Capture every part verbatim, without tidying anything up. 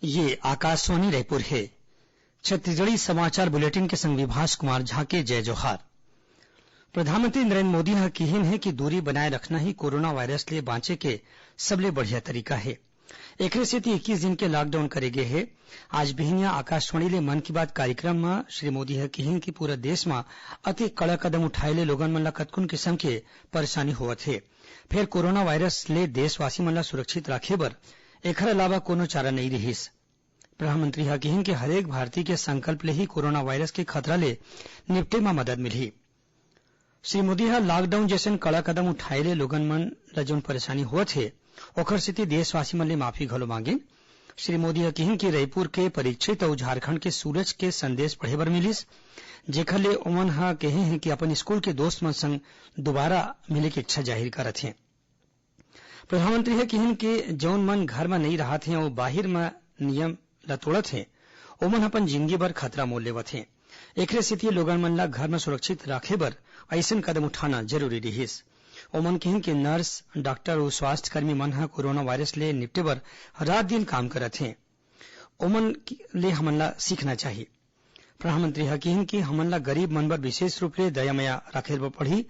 ये आकाशवाणी रायपुर हे। छत्तीसगढ़ी समाचार बुलेटिन के संग विभास कुमार झा के जय जोहार। प्रधानमंत्री नरेंद्र मोदी ह किहिन हे कि दूरी बनाए रखना ही कोरोना वायरस ले बांचे के सबले बढ़िया तरीका हे। एकरे सेती इक्कीस दिन के लॉकडाउन करे गे हे। आज बिहनिया आकाशवाणी ले मन की बात कार्यक्रम म श्री मोदी ह किहिन कि पूरा देश म अति कड़ा कदम उठाए ले लोगन मन ल कतकुन किसम के परेशानी होवत हे। फेर कोरोना वायरस ले देशवासी मन ल सुरक्षित राखे बर एखर अलावा कोनो चारा नइ रिहिस। प्रधानमंत्री ह किहिन कि हरेक भारतीय के संकल्प ले ही कोरोना वायरस के खतरा ले निपटे म मदद मिलही। श्री मोदी ह लॉकडाउन जइसन कड़ा कदम उठाए ले लोगन मन ल जउन परेशानी होवत हे, ओखर सेती देशवासी मन ले माफी घलो मांगिन। श्री मोदी ह किहिन कि रईपुर के परीक्षित अउ झारखंड के सूरज के संदेश पढ़े बर मिलिस, जेखर ले ओमन ह कहे हें कि अपन स्कूल के दोस्त मन संग दोबारा मिले के इच्छा जाहिर करत हें। प्रधानमंत्री ह किहिन कि जउन मन घर म नइ राहत हें अउ बाहिर म नियम ल तोड़त हें, ओमन ह अपन जिनगी बर खतरा मोल लेवत हें। एकरे सेती लोगन मन ल घर म सुरक्षित राखे बर अइसन कदम उठाना जरूरी रिहिस। ओमन किहिन कि नर्स, डॉक्टर अउ स्वास्थ्यकर्मी मन ह कोरोना वायरस ले निपटे बर रात दिन काम करत हें। ओमन की-, ले हमन ला सीखना चाही। प्रधानमंत्री ह किहिन कि हमन ला गरीब मन बर विशेष रूप ले दया मया राखे बर पड़ही,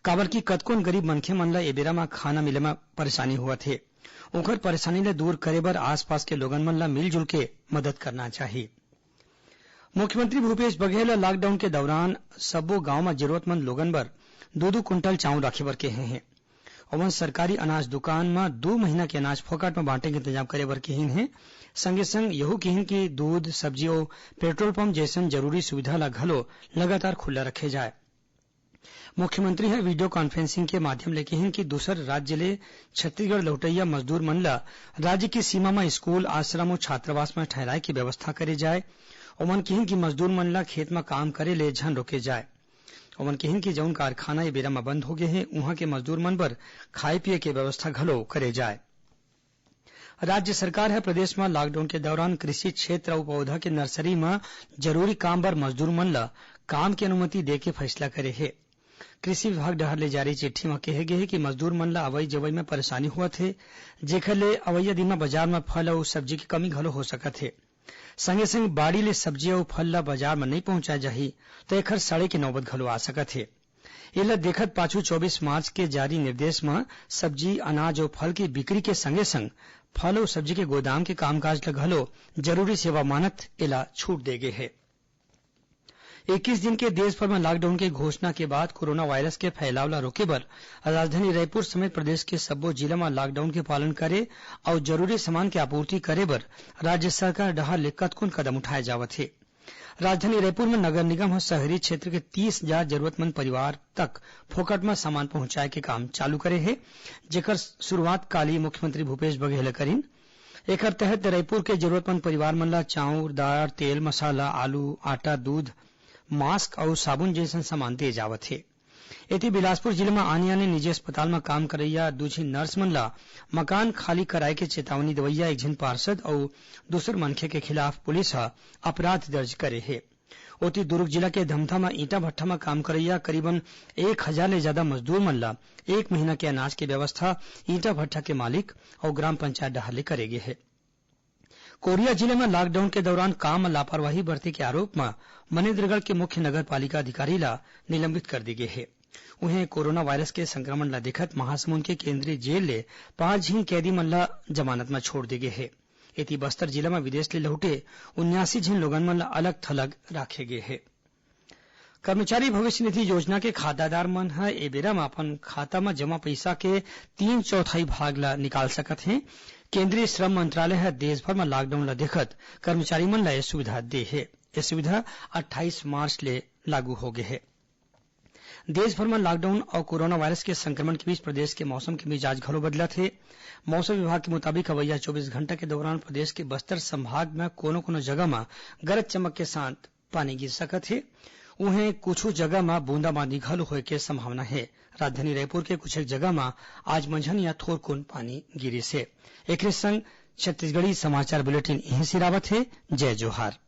काबर कि कतकोन गरीब मनखे मन ला ए बेरा म खाना मिले म परेशानी होवत हे। उंखर परेशानी ला दूर करे बर आसपास के लोगन मन ला मिलजुल के मदद करना चाही। मुख्यमंत्री भूपेश बघेल ह लॉकडाउन के दौरान सब्बो गांव म जरूरतमंद लोगन बर दू दू कुंटल चाउर राखे बर केहे हें। ओमन सरकारी अनाज दुकान म दू महीना के अनाज फोकट म बांटे के इंतजाम करे बर किहिन हे। संगे संग यहू किहिन कि दूध, सब्जी अउ पेट्रोल पंप जइसन जरूरी सुविधा ल घलो लगातार खुला रखे जाए। मुख्यमंत्री ह वीडियो कॉन्फ्रेंसिंग के माध्यम ले किहिन कि दूसर राज्य ले छत्तीसगढ़ लौटइया मजदूर मन ल राज्य के सीमा म स्कूल, आश्रम अउ छात्रावास म ठहराए के व्यवस्था करे जाए। ओमन किहिन कि मजदूर मन ल खेत म काम करे ले झन रोके जाए। ओमन किहिन कि जउन कारखाना ए बेरा म बंद होगे हे, उहां के मजदूर मन बर खाए पिए के व्यवस्था घलो करे जाए। राज्य सरकार ह प्रदेश म लॉकडाउन के दौरान कृषि क्षेत्र अउ पौधा के नर्सरी म जरूरी काम बर मजदूर मन ल काम के अनुमति दे के फैसला करे हे। कृषि विभाग डहार ले जारी चिट्ठी म केहे गे हे कि मजदूर मन ल अवई जवई म परेशानी होवत हे, जेखर ले अवइया दिन म बाजार म फल अउ सब्जी के कमी घलो हो सकत हे। संगे संग बाड़ी ले सब्जी अउ फल ल बाजार म नइ पहुंचाए जाही, त एखर सड़े के नौबत घलो आ सकत हे। एला देखत पाछू चौबीस मार्च के जारी निर्देश म सब्जी, अनाज अउ फल के बिक्री के संगे संग फल अउ सब्जी के गोदाम के कामकाज ल घलो जरूरी सेवा मानत एला छूट दे गे हे। इक्कीस दिन के देश भर म लॉकडाउन के घोषणा के बाद कोरोना वायरस के फैलाव ल रोके बर राजधानी रायपुर समेत प्रदेश के सब्बो जिला म लॉकडाउन के पालन करे अउ जरूरी सामान के आपूर्ति करे बर राज्य सरकार डहार ले कतकोन कदम उठाए जावत हे। राजधानी रायपुर म नगर निगम ह शहरी क्षेत्र के तीस हजार जरूरतमंद परिवार तक फोकट म सामान पहुंचाए के काम चालू करे हे, जेकर शुरुआत काली मुख्यमंत्री भूपेश बघेल ह करिन। एकर तहत रायपुर के जरूरतमंद परिवार मन ल चाउर, दार, तेल, मसाला, आलू, आटा, दूध, मास्क अउ साबुन जइसन सामान दे जावत हे। एती बिलासपुर जिले म आने-आने निजी अस्पताल म काम करइया दू झिन नर्स मन ल मकान खाली कराए के चेतावनी देवइया एक झिन पार्षद अउ दूसर मनखे के खिलाफ पुलिस ह अपराध दर्ज करे हे। ओती दुर्ग जिला के धमधा म ईंटा भट्ठा म काम करइया करीबन एक हजार ले जादा मजदूर मन ल एक महीना के अनाज के व्यवस्था ईंटा भट्ठा के मालिक अउ ग्राम पंचायत डहार ले करे गे हे। कोरिया जिले म लॉकडाउन के दौरान काम म लापरवाही बरते के आरोप म मनेन्द्रगढ़ के मुख्य नगर पालिका अधिकारी ल निलंबित कर दे गे हे। उहें, कोरोना वायरस के संक्रमण ल देखत महासमुंद के केंद्रीय जेल ले पांच झिन कैदी मन ल जमानत म छोड़ दे गे हे। एती बस्तर जिला म विदेश ले लहुटे उन्यासी झिन लोगन मन ल अलग-थलग राखे गे हे। कर्मचारी भविष्य निधि योजना के खातादार मन ह ए बेरा म अपन खाता म जमा पइसा के तीन चौथाई भाग ल निकाल सकत हें। केंद्रीय श्रम मंत्रालय ह देश भर म लॉकडाउन ल देखत कर्मचारी मन ल ए सुविधा दे हे। ए सुविधा अट्ठाईस मार्च ले लागू हो गे हे। देश भर म लॉकडाउन अउ कोरोना वायरस के संक्रमण के बीच प्रदेश के मौसम के मिजाज घलो बदलत हे। मौसम विभाग के मुताबिक अवइया चौबीस घंटा के दौरान प्रदेश के बस्तर संभाग म कोनो-कोनो जगह म गरज चमक के साथ पानी गिर सकत हे। उहें, कुछु जगह म बूंदाबांदी घलो होय के संभावना हे। राजधानी रायपुर के कुछ एक जगह म आज मंझन या थोरकुन पानी गिरिस हे। एकरे संग छत्तीसगढ़ी समाचार बुलेटिन इहें सिरावत हे। जय जोहार।